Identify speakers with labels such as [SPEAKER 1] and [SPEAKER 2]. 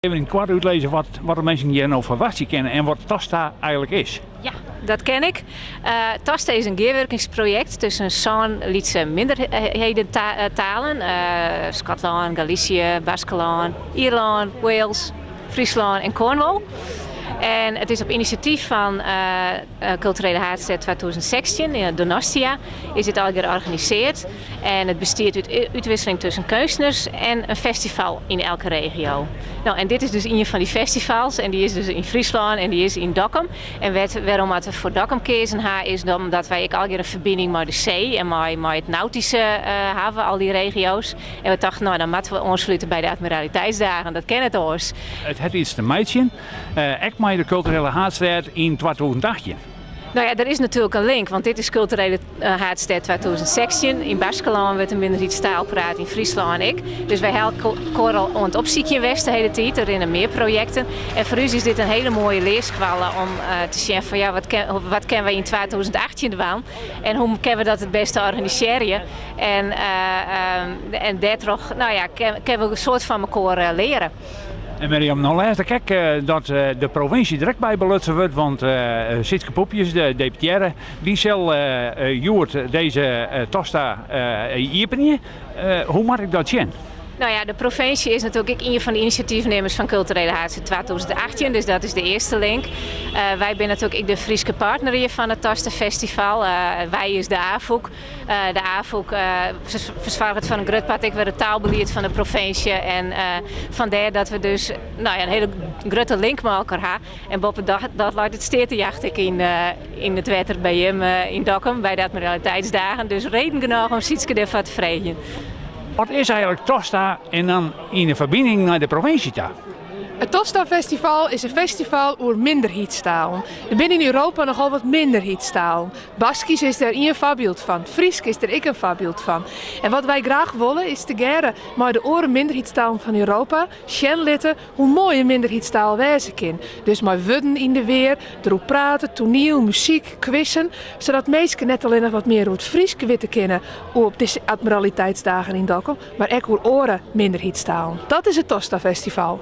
[SPEAKER 1] Even yn it koart útlizze wat de minsken hjir no ferwachtsje kinne en wat Tosta eigenlik is?
[SPEAKER 2] Ja, dat kin ik. Tosta is in gearwurkingsprojekt tusken sân lytse minderhedentalen, Skotlân, Galisië, Baskelân, Ierlân, Wales, Fryslân en Cornwall. En it is op inisjatyf fan Kulturele Haadstêd 2016 yn Donostia is dit allegear organisearre. En it bestiet út útwisseling tusken keunstners en in festival yn elke regio. No, en dit is dus ien fan dy festivals en dy is dus yn Fryslân en dy is yn Dokkum. En wêrom dat we foar Dokkum keazen ha is omdat wy ek allegear in ferbining mei de see en mei it nautyske hawwe, al dy regio's. En we tochten, no dan moatte we oanslute by de Admiraliteitsdagen, dat kin net oars.
[SPEAKER 1] It hat iets te meitsjen, ek mei de Kulturele Haadstêd yn 2018.
[SPEAKER 2] No ja, der is natuerlik in link, want dit is Kulturele Haadstêd 2016. Yn Baskelân wurdt in minderheidstaal praat, yn Fryslân ek. Dus wy ha elkoar al oan it opsykjen west de hiele tiid. Der rinne mear projekten. En foar ús is dit in hiele moaie learskoalle om te sjen fan ja, wat kinne wy yn 2018 dwaan en hoe kinne we dat it bêste organisearje. En, en dêrtroch, no ja, kinne we in soad fan mekoar leare.
[SPEAKER 1] En Mirjam, no lêsde ik ek dat de provinsje der ek by belutsen wurdt, want Sietske Poepjes, de deputearre, dy sil hjoed dizze Tosta iepenje. Hoe moat ik dat sjen?
[SPEAKER 2] No ja, de provinsje is natuerlik ek ien fan de inisjatyfnimmers fan Kulturele Haadstêd 2018, dus dat is de earste link. Wy binne natuerlik ek de Fryske partner hjir fan it Tosta Festival. Wy is de Afûk. De Afûk fersoarget foar in grut part ek wer it taalbelied fan de provinsje en fandêr dat we dus no ja, in hiele grutte link mei elkoar ha. En boppedat dat leit it steatejacht ek yn it wetter by jim yn Dokkum by de Admiraliteitsdagen. Dus reden genôch om Sietske dêrfoar te freegjen.
[SPEAKER 1] Wat is eigenlik Tosta en dan yn de ferbining nei de provinsje ta?
[SPEAKER 3] It Tosta Festival is in festival oer minderheidstalen. Der binne yn Europa nochal wat minderheidstalen. Baskysk is dêr ien foarbyld fan, Frysk is der ek in foarbyld fan. En wat wy graach wolle is tegearre mei de oare minderheidstalen fan Europa sjen litte hoe moai in minderheidstaal wêze kin. Dus mei wurden yn de weer, deroer prate, toaniel, muzyk, kwissen, sadat minsken net allinnich wat mear oer it Frysk witte kinne op dizze Admiraliteitsdagen yn Dokkum, mar ek oer oare minderheidstalen. Dat is it Tosta Festival.